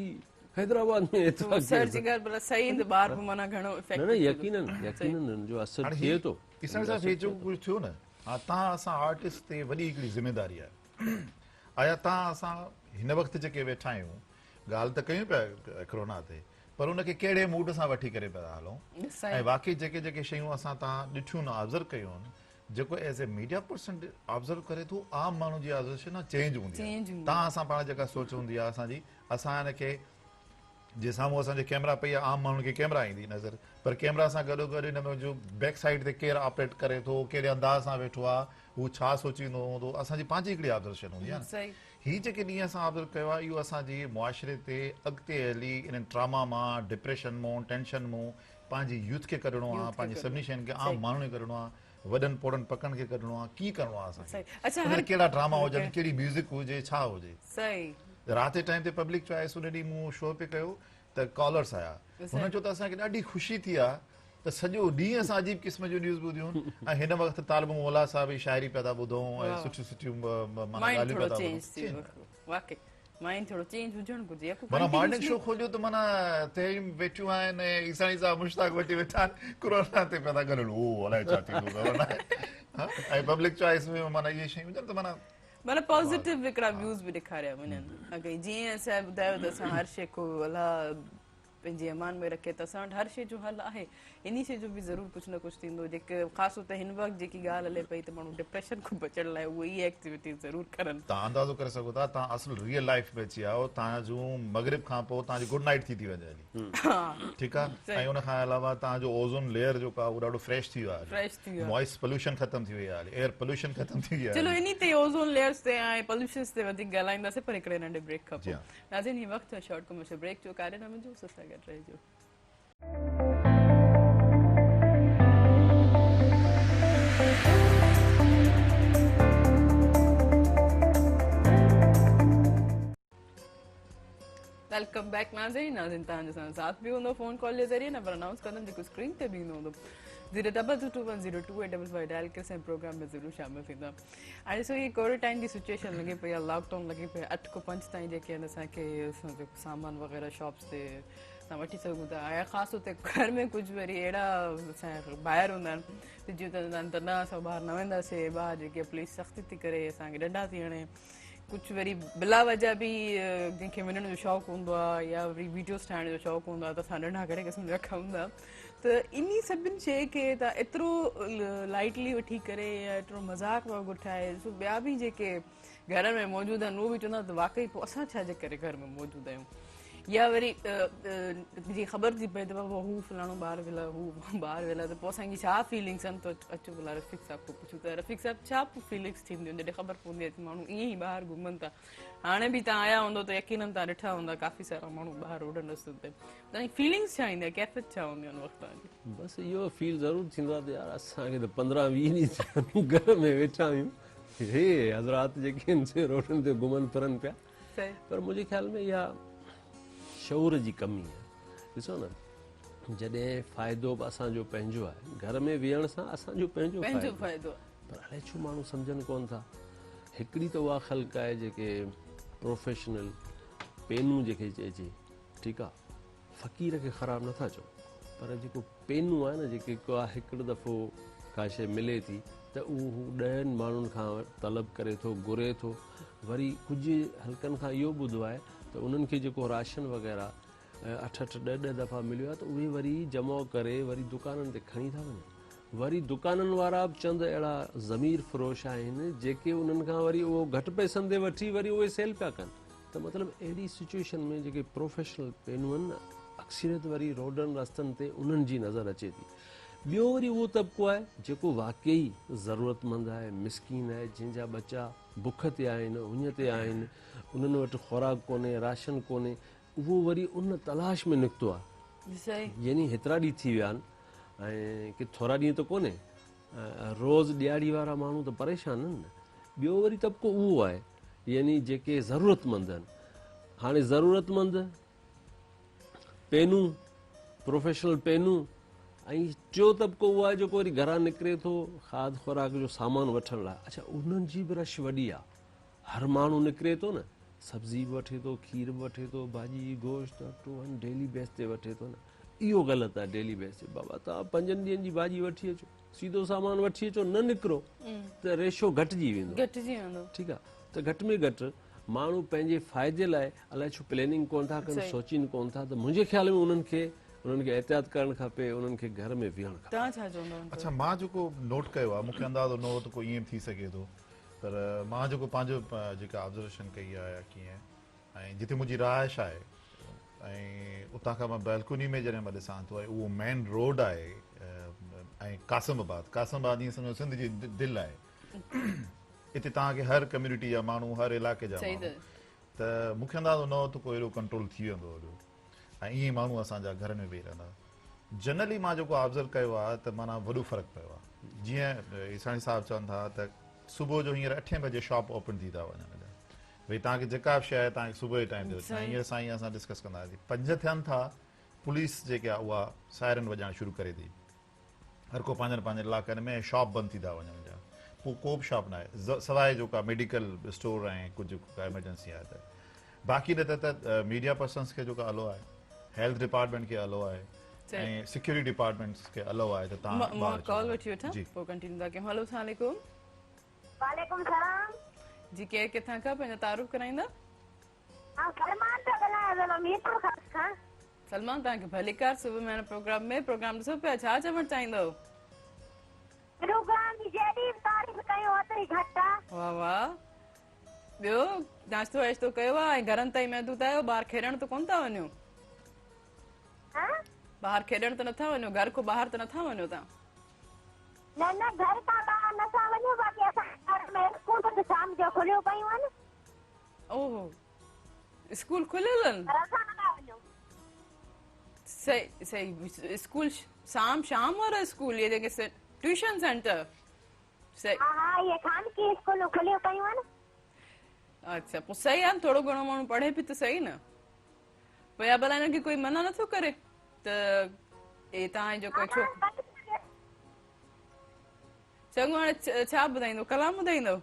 حيدرآباد ۾ ايترا سر جي ڳالهه بلا صحيح آهن ٻار به معنيٰ گهڻو افيڪٽ نه نه يقينن يقينن ان جو اثر ٿئي ٿو اسان صاحب هي جيڪو ڪجهه ٿيو نه ها تان اسان آرٽسٽ تي وڏي هڪڙي ذميداري آهي آيا تان اسان هن وقت جيڪي ويٺا آهيون ڳالهه ته ڪيون پيا ڪرونا تي پر ان کي ڪهڙي موڊ سان وٺي ڪري پيا هلون ۽ واقعي جيڪي جيڪي شيون اسان تان ڏٺيون نه آبزرو ڪيون جيڪو as a media person observe ڪري ٿو عام ماڻهو جي آبزرويشن نه چينج هوندي آهي تان اسان پاڻ جيڪا سوچ هوندي آهي اسان جي اسان هن کي جي سامهون اسان جي ڪيمرا پئي آهي عام ماڻهن کي ڪيمرا ايندي نظر پر ڪيمرا سان گڏو گڏ هن ۾ جو بيڪ سائيڊ تي ڪير آپريٽ ڪري ٿو ڪهڙي انداز سان ويٺو آهي هو ڇا سوچيندو هوندو اسان جي پنهنجي هڪڙي آبزرويشن هوندي آهي نه هي جيڪي ڏينهن اسان آبزرو ڪيو آهي اهو اسان جي معاشري تي اڳتي هلي انهن ٽراما مان ڊپريشن مون ٽينشن مون پنهنجي يوٿ کي ڪڍڻو آهي پنهنجي سڀني شين کي عام ماڻهن کي ڪڍڻو آهي وڏن پوڙهن پڪن کي ڪڍڻو آهي ڪيئن ڪرڻو آهي اسان کي ان ۾ ڪهڙا ڊراما هجن ڪهڙي ميوزڪ هجي ڇا هجي رات جي ٽائيم تي پبلڪ چوائس ان ڏينهن مون شو پئي ڪيو ته ڪالرس آيا هنن چيو ته اسان کي ڏاڍي خوشي ٿي آهي ته سڄو ڏينهن اسان عجيب قسم جون نيوز ٻڌيون ۽ هن وقت طالب مولا صاحب جي شاعري پيا ٿا ٻڌون ۽ سٺيون سٺيون معنيٰ ڳالهيون پيا ٿا ٻڌون مائنڊ ٿورو چينج هجڻ گهرجي يا معنيٰ مارننگ شو کوليو ته معنيٰ تهريم ويٺيون آهن ۽ عيساڻي صاحب مشتاق وٺي ويٺا آهن ڪورونا تي پيا ٿا ڳالهائن او الائي ڇا ٿيندو خبر ناهي ۽ پبلڪ چوائس ۾ معنيٰ اهي شيون هجن ته معنيٰ. معنيٰ پازيٽو هڪڙا ويوز به ڏيکاريا وڃن. اگي جيئن اسان ٻڌايو ته اسان هر شيء کو الله پنهنجي امان ۾ رکي ته اسان وٽ هر شيء جو حل آهي. انهي شيء جو به ضرور ڪجهه نه ڪجهه ٿيندو. جيڪي خاص طور تي هن وقت جيڪي ڳالهه هلي پئي ته ماڻهو ڊپريشن کان بچڻ لاء اهي ئي ايڪٽيوٽيز ضرور ڪرن. توهان اندازو ڪري سگهو ٿا توهان اصل ريئل لائيف ۾ اچي ويا آهيو توهان جون مغرب کان پوء توهان جي گڊ نائيٽ ٿي ٿي وڃي هلي ٺيڪ آهي ۽ ان کان علاوه توهان جو اوزون ليئر جيڪو آهي اهو ڏاڍو فريش ٿي ويو آهي فريش ٿي ويو آهي نوائز پوليوشن ختم ٿي وئي آهي هلي ايئر پوليوشن ختم ٿي وئي آهي چلو انهي تي اوزون ليئرز تي ۽ پوليوشنز تي وڌيڪ ڳالهائينداسين پر هڪڙي ننڍي بريڪ کان پوء. ناظرين هي وقت ٿيو شارٽ ڪمرشل بريڪ جو ڪاڏي نه وڃجو اسان سان گڏ رهجو. Welcome back ناظرين ناظرين توهان جو سان ساٿ به هوندو فون ڪال جي ذريعي نمبر انائونس ڪندم جيڪو اسڪرين تي به ايندو هوندو zero double two two one zero two eight double five dial ڪري سائين پروگرام ۾ ضرور شامل ٿيندا. هاڻي ڏسو هي ڪوارنٽائن جي سچويشن لڳي پئي آهي لاڪ ڊائون لڳي پئي آهي اٺ کان پنج تائين جيڪي آهن اسان کي اسان جو سامان وغيره شاپس تي اسان وٺي سگهون ٿا ۽ خاص طور تي گهر ۾ ڪجهه وري اهڙا اسان جا ڀائر هوندا آهن ته جيئن چوندا آهن ته نه اسان ٻاهر نه وينداسين ٻاهر جيڪي پوليس سختي ٿي ڪري اسان کي ڏنڊا ٿي هڻي ڪجهه وري بلا وجه به جنهن کي وڃڻ جو شوق هوندو آهي يا وري ويڊيوز ٺاهڻ جو شوق هوندو آهي ته اسان ننڍا گهڻي قسم جا کائون ٿا ته انهي سڀن شيء کي ته ايترو لائٽلي وٺي ڪري يا ايترو مذاق وانگر ٺاهي ڏسو ٻيا به جيڪي گهرن ۾ موجود آهن اهو به چوندا ته واقعي پوء اسان ڇا جي ڪري گهر ۾ موجود آهيون يا وري جي خبر ٿي پئي ته بابا هو فلاڻو ٻاهر ويل آهي هو ٻاهر ويل آهي ته پوء اسان جي ڇا فيلنگس آهن ته اچو ڀلا رفيق صاحب کان پڇون ته رفيق صاحب ڇا پوء فيلنگس ٿينديون جڏهن خبر پوندي آهي ته ماڻهو ائين ئي ٻاهر گهمن ٿا هاڻي به توهان آيا هوندو ته يقينن توهان ڏٺا هوندا ڪافي سارا ماڻهو ٻاهر روڊن رستن تي توهان جي فيلنگس ڇا ايندي آهي ڪيفيت ڇا هوندي آهي ان وقت توهان جي؟ بس اهو فيل ضرور ٿيندو آهي ته يار اسان کي ته 15 20 ڏينهن ٿيا آهن گهر ۾ ويٺا آهيون هي حضرات جيڪي آهن سي روڊن تي گهمن ڦرن پيا پر منهنجي خيال ۾ اها شعور جي ڪمي آهي ڏسو نه جڏهن فائدو به اسان جو پنهنجو آهي گهر ۾ ويهڻ سان اسان جو پنهنجو فائدو پر الائي ڇو ماڻهو سمجهن ڪون ٿا هڪڙي ته اها خلق آهي جيڪي پروفيشنل پينون جيڪي چئجي ٺيڪ آ فقير کي خراب نٿا چئون پر جيڪو پينو آهي نه جيڪي ڪا هڪڙو دفعو ڪا شيء ملي ٿي ته اهو هو ڏهن ماڻهن کان طلب ڪري ٿو گهري ٿو وري ڪجهه حلقن کان اهو ٻڌو آهي ته انهن کي جيڪو راشن وغيره اٺ اٺ ڏهه ڏهه دفعا مليو آهي ته اهي وري جمع ڪري وري دڪانن تي کڻي ٿا وڃن وري دڪانن وارا به چند اهڙا ضمير فروش آهن جيڪي انهن کان وري اهو گهٽ پئسن تي وٺي وري اهي سيل پيا ڪن ته مطلب اهڙي سچوئيشن ۾ جيڪي پروفيشنل پينون آهن نه اڪثريت وري روڊن رستن تي انهن جي نظر اچي ٿي. ٻيو وري اهو طبقو آهي جيڪو واقعي ضرورتمند آهي، مسڪين آهي، جنهن جا ٻچا بک تي آهن، اڃ تي آهن، انهن وٽ خوراڪ ڪونهي، راشن ڪونهي، اهو وري ان تلاش ۾ نڪتو آهي. يعني هيترا ڏينهن ٿي ويا آهن ۽ ڪي ٿورا ڏينهن ته ڪونهي، روز ڏيهاڙي وارا ماڻهو ته پريشان آهن نه. ٻيو وري طبقو اهو آهي يعني جيڪي ضرورتمند آهن. هاڻي ضرورتمند پينون، پروفيشنل پينون ۽ ٽيون طبقو اهو آهي جيڪو وري گهران نڪري ٿو کاڌ خوراڪ جو سامان وٺڻ لاء. اڇا انهن جي به رش وڏي آهي. هر ماڻهو نڪري ٿو نه، سبزي به وٺي ٿو، کير به وٺي ٿو، ڀاڄي، گوشت، اٽو هن ڊيلي بيس تي وٺي ٿو نه. اهو غلط آهي ڊيلي بيس تي بابا توهان پنجن ڏينهن جي ڀاڄي وٺي اچو، سيڌو سامان وٺي اچو نه نڪرو ته ريشو گهٽجي ويندو. گهٽجي ويندو. ٺيڪ آهي ته گهٽ ۾ گهٽ ماڻهو پنهنجي فائدي لاء الائي ڇو پلاننگ ڪونه ٿا ڪن، سوچين ڪونه ٿا ته منهنجي خيال ۾ انهن کي انهن کي احتياط ڪرڻ کپي، انهن کي گهر ۾ ويهڻ کپي. توهان ڇا چوندؤ ان تي؟ اڇا مان جيڪو نوٽ ڪيو آهي مون کي اندازو نه هو ته ڪو ائين به ٿي سگهي ٿو پر مان جيڪو پنهنجو جيڪا آبزرويشن ڪئي آهي يا ڪيئن ۽ جتي منهنجي رهائش آهي ۽ اتان کان مان بيلڪوني ۾ جڏهن مان ڏسان ٿو ۽ اهو مين روڊ آهي ۽ قاسم آباد قاسم آباد ائين سمجهو سنڌ جي دل آهي اتي توهان کي هر ڪميونٽي جا ماڻهو هر علائقي جا ماڻهو ته مون کي اندازو نه هو ته ڪو اهڙو ڪنٽرول ٿي ويندو هليو ۽ ائين ئي ماڻهو اسان جا گهرن ۾ ويهي رهندا. جنرلي مان جيڪو آبزرو ڪيو آهي ته معنيٰ وڏو فرق پيو آهي. جيئن عيساڻي صاحب چون ٿا ته صبح جو هينئر اٺين بجي شاپ اوپن ٿي ٿا وڃن هليا. ڀئي توهان کي جيڪا به شيء آهي توهان کي صبح جي ٽائيم تي وٺڻي آهي. هينئر سائين اسان ڊسڪس ڪندا هئاسين پنج ٿين ٿا پوليس جيڪي آهي اها سائرن وڄائڻ شروع ڪري ٿي. هر ڪو پنهنجن پنهنجن علائقن ۾ ۽ شاپ بند ٿي ٿا وڃن جا پوء ڪو به شاپ ناهي سواء جو ڪا ميڊيڪل اسٽور ۽ ڪجهه ڪا ايمرجنسي آهي ته باقي نه ته ميڊيا پرسنس کي جيڪو الو آهي هيلٿ ڊپارٽمينٽ کي الو آهي ۽ سيڪيورٽي ڊپارٽمينٽس کي الو آهي ته تان مان ڪال وٺي وٺان پوء ڪنٽينيو ٿا ڪيون هلو السلام عليڪم. وعليڪم السلام. جي ڪير ڪٿان کان پنهنجو تعارف ڪرائيندا؟ آئون سلمان پيو ڳالهايان ضلعو ميرپورخاص کان. سلمان توهان کي ڀليڪار صبح مهراڻ پروگرام ۾ پروگرام ڏسو پيا ڇا چوڻ چاهيندو؟ پروگرام جي جيڏي به تعريف ڪيون اوتري گهٽ آ. واه واه ٻيو ناشتو واشتو ڪيو آ ۽ گهرن تائين محدود آهيو ٻاهر کيڏڻ ته ڪونه ٿا وڃو؟ ها؟ ٻاهر کيڏڻ ته نٿا وڃو گهر کان ٻاهر ته نٿا وڃو توهان؟ نه نه گهر کان ٻاهر نٿا وڃون باقي اسان جي گهر ۾ اسڪول به شام جو کليو پيون آهن. اوهو اسڪول کليل آهن؟ پر اسان نٿا وڃون. صحيح صحيح اسڪول شام شام وارا اسڪول اهي جيڪي ٽيوشن سينٽر صحيح. ها ها اهي خانگي اسڪولون کليون پيون آهن. اڇا پوء صحيح آهن ٿورو گهڻو ماڻهو پڙهي به ته صحيح نه. پوء يا ڀلا هنن کي ڪوئي منع نٿو ڪري ته اي توهان جو ڪوئي ڇو چڱو هاڻي ڇا ٻڌائيندو ڪلام ٻڌائيندو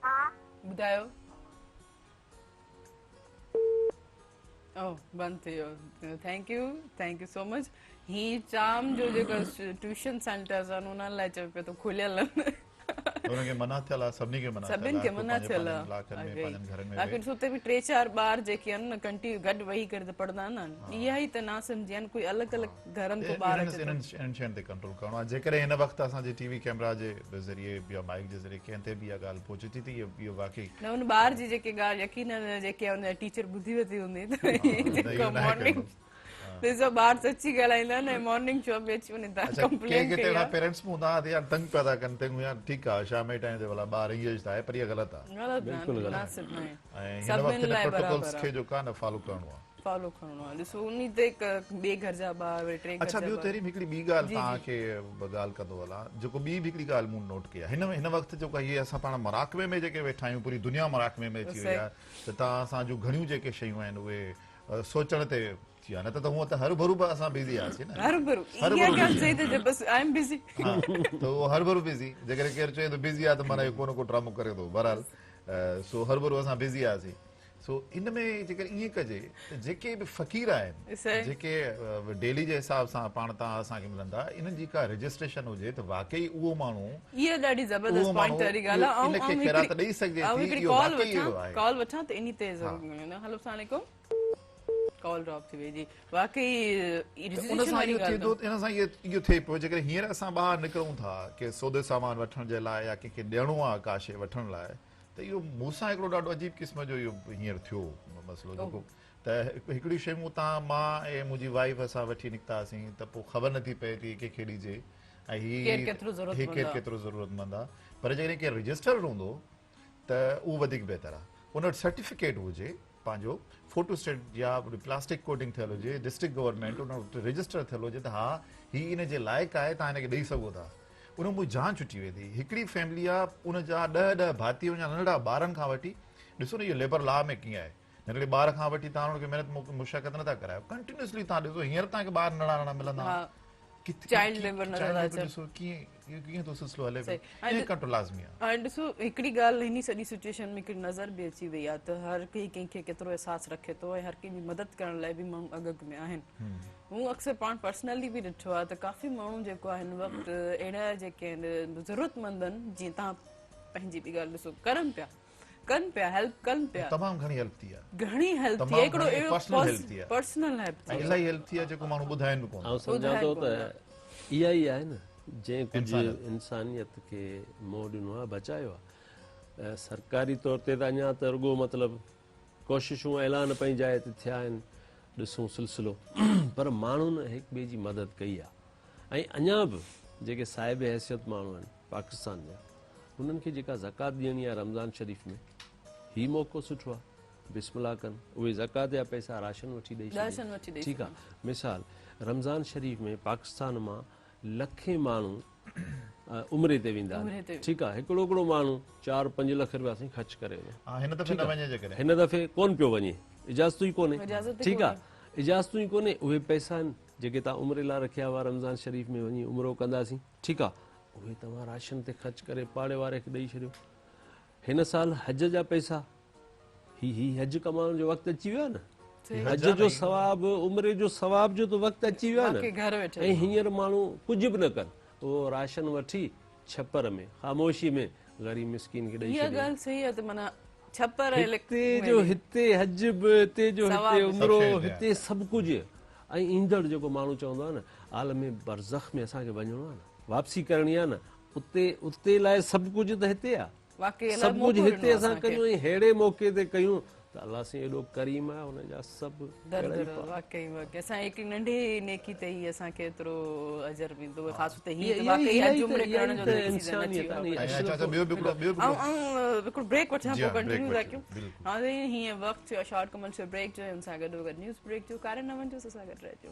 ها ٻڌايو او بند ٿي ويو thank you thank you so much هي شام جو جيڪو ٽيوشن سينٽرز آهن انهن لاء چئي پيو ته کليل آهن انهن کي منع ٿيل آهي سڀني کي منع ٿيل آهي سڀني کي منع ٿيل آهي باقي ڏسو اتي به ٽي چار ٻار جيڪي آهن نه ڪنٽينيو گڏ ويهي ڪري ته پڙهندا نه آهن اها ئي ته نا سمجهي آهن ڪوئي الڳ الڳ گهرن کان ٻار اچي ٿو انهن شين تي ڪنٽرول ڪرڻو آهي جيڪڏهن هن وقت اسان جي ٽي وي ڪيمرا جي ذريعي يا مائيڪ جي ذريعي ڪنهن تي به اها ڳالهه پهچي ٿي ته اهو واقعي نه ان ٻار جي جيڪي ڳالهه يقينن جيڪي ان جا ٽيچر ٻڌي ورتي هوندي ته جيڪو مارننگ ڏسو ٻار سچي ڳالهائيندا آهن ۽ مارننگ شو ۾ اچي وڃي ٿا ڪمپلين ڪي ڪي اهڙا پيرنٽس به هوندا آهن يار تنگ پيا ٿا ڪن تنگ يار ٺيڪ آهي شام جي ٽائيم تي ڀلا ٻار انگيج ته آهي پر اها غلط آهي غلط آهي مناسب ناهي ۽ هن وقت هن پروٽوڪولز کي جو ڪا نه فالو ڪرڻو آهي فالو ڪرڻو آهي ڏسو انهي تي ٻئي گهر جا ٻار وري ٽي گهر جا اڇا ٻيو تحريم هڪڙي ٻي ڳالهه توهان کي ڳالهه ڪندو هلان جيڪو ٻي به هڪڙي ڳالهه مون نوٽ ڪئي آهي هن هن وقت جيڪو هي اسان پاڻ مراقبي ۾ جيڪي ويٺا آهيون پوري دنيا مراقبي ۾ اچي وئي آهي ته توهان اسان جون گهڻيون جيڪي شيون آهن اهي سوچڻ تي ٿي ويا نه ته هونء ته هروڀرو به اسان بزي هئاسين نه هروڀرو اها ڳالهه صحيح ته بس I am بزي ها ته اهو هروڀرو بزي جيڪڏهن ڪير چوي ته بزي آ ته معنيٰ اهو ڪو نه ڪو ڊرامو ڪري ٿو بهرحال سو هروڀرو اسان بزي هئاسين سو ان ۾ جيڪڏهن ائين ڪجي ته جيڪي به فقير آهن جيڪي ڊيلي جي حساب سان پاڻ تان اسان کي ملندا انهن جي ڪا رجسٽريشن هجي ته واقعي اهو ماڻهو اها ڏاڍي زبردست پوائنٽ واري ڳالهه آهي ان کي خيرات ڏئي سگهجي ٿي اهو واقعي اهڙو آهي ڪال وٺان ته انهي تي ضرور هلو السلام عليڪم ڪال ڊراپ ٿي وئي جي واقعي ان سان اهو ٿئي ٿو ان سان اهو ٿئي پيو جيڪڏهن هينئر اسان ٻاهر نڪرون ٿا ڪي سودي سامان وٺڻ جي لاء يا ڪنهن کي ڏيڻو آهي ڪا شيء وٺڻ لاء ته اهو مون سان هڪڙو ڏاڍو عجيب قسم جو اهو هينئر ٿيو مسئلو جيڪو ته هڪڙيون شيون اتان مان ۽ منهنجي وائيف اسان وٺي نڪتاسين ته پوء خبر نٿي پئي ته هي ڪنهن کي ڏجي ۽ هي ڪير ڪيترو ضرورتمند آهي پر جيڪڏهن ڪير رجسٽرڊ هوندو ته اهو وڌيڪ بهتر آهي ان وٽ سرٽيفڪيٽ هجي پنهنجو فوٽو اسٽيٽ يا پلاسٽڪ ڪوٽنگ ٿيل هجي ڊسٽرڪٽ گورنمينٽ ان وٽ رجسٽر ٿيل هجي ته ها هي ان جي لائق آهي تان هن کي ڏئي سگهو ٿا ان مون جان ڇٽي ويندي هڪڙي فيملي آ ان جا ڏهه ڏهه ڀاتي ان جا ننڍڙا ٻارن کان وٺي ڏسو نه اهو ليبر لا ۾ ڪيئن آهي ننڍڙي ٻار کان وٺي تان ان کي محنت مشقت نٿا ڪرايو ڪنٽينيوسلي تان ڏسو هينئر تان کي ٻار ننڍڙا ننڍڙا ملندا ڪٿي چائلڊ ليبر نظر ٿا اچن. ڏسو ڪيئن ڪيئن ٿو سلسلو هلي پيو ائين ڪنٽرول لازمي آهي. هاڻي ڏسو هڪڙي ڳالهه هن سڄي سچويشن ۾ هڪڙي نظر به اچي وئي آهي ته هر ڪوئي ڪنهن کي ڪيترو احساس رکي ٿو ۽ هر ڪنهن جي مدد ڪرڻ لاء به ماڻهو اڳ اڳ ۾ آهن. مون اڪثر پاڻ پرسنلي به ڏٺو آهي ته ڪافي ماڻهو جيڪو آهي هن وقت اهڙا جيڪي آهن ضرورتمند آهن جيئن توهان پنهنجي به ڳالهه ڏسو ڪرن پيا ڪن پيا هيلپ ڪن پيا. تمام گهڻي هيلپ ٿي آهي. گهڻي هيلپ ٿي آهي هڪڙو اهڙو پرسنل هيلپ ٿي آهي پرسنل هيلپ ٿي آهي الاهي هيلپ ٿي آهي جيڪو ماڻهو ٻڌائين به ڪونه. آئون سمجهان ٿو ته اها ئي آهي نه جنهن ڪجهه انسانيت کي منهن ڏنو آهي بچايو آهي سرڪاري طور تي ته اڃا ته رڳو مطلب ڪوششون اعلان پنهنجي جاء تي ٿيا آهن ڏسون سلسلو پر ماڻهن هڪ ٻئي جي مدد ڪئي آهي ۽ اڃا به جيڪي صاحب حيثيت ماڻهو آهن پاڪستان جا انهن کي جيڪا زڪوات ڏيڻي آهي رمضان شريف ۾ هي موقعو سٺو آهي بسم الله ڪن اهي زڪوات جا پئسا راشن وٺي ڏئي ڇڏين ٺيڪ آهي مثال رمضان شريف ۾ پاڪستان مان لکين ماڻهو عمري تي ويندا آهن ٺيڪ آهي هڪڙو هڪڙو ماڻهو 4 5 لک روپيا سائين خرچ ڪري ويندو هن دفعي نه وڃي جيڪڏهن هن دفعي ڪون پيو وڃي اجازت ئي ڪونهي ٺيڪ آهي اجازت ئي ڪونهي اهي پئسا آهن جيڪي توهان عمري لاء رکيا هئا رمضان شريف ۾ وڃي عمرو ڪنداسين ٺيڪ آ اهي توهان راشن تي خرچ ڪري پاڙي واري کي ڏئي ڇڏيو هن سال حج جا پئسا هي هي حج ڪمائڻ جو وقت اچي ويو آ نه حج جو ثواب عمري جو ثواب جو ته وقت اچي ويو آ نه ۽ هينئر ماڻهو ڪجهه به نه ڪن اهو راشن وٺي ڇپر ۾ خاموشي ۾ غريب مسڪين کي ڏئي ڇڏي. اها ڳالهه صحيح آهي ته معنيٰ ڇپر ۽ لڪ هتي جو هتي حج به هتي جو هتي عمرو هتي سڀ ڪجهه ۽ ايندڙ جيڪو ماڻهو چوندو آهي نه عالم برزخ ۾ اسان کي وڃڻو آهي نه واپسي ڪرڻي آهي نه اتي اتي لاء سڀ ڪجهه ته هتي آهي. واقعي الله سڀ موقعو ڪجهه ڏنو هتي اسان اسان کي. ڪيون ۽ ههڙي موقعي تي ڪيون ته الله سائين ايڏو ڪريم آهي ان جا سڀ در ڪهڙا ئي در پار. واقعي واقعي اسان هڪ ننڍي نيڪي تي ئي اسان کي ايترو اجر ملندو خاص طور تي هي ته واقعي حج عمري ڪرڻ جو ته هڪ سيزن اچي ويو آهي. ۽ چاچا ٻيو به هڪڙو ٻيو به آئون آئون هڪڙو بريڪ وٺان جي پوء ها بريڪ ڪنٽينيو ٿا وٺي ڪيون. بلڪل. ناظرين هيئن وقت ٿيو آهي شارٽ ڪمرشل بريڪ جو ۽ ان سان گڏوگڏ نيوز بريڪ جو ڪاري نه وڃجو اسان سان گڏ رهجو.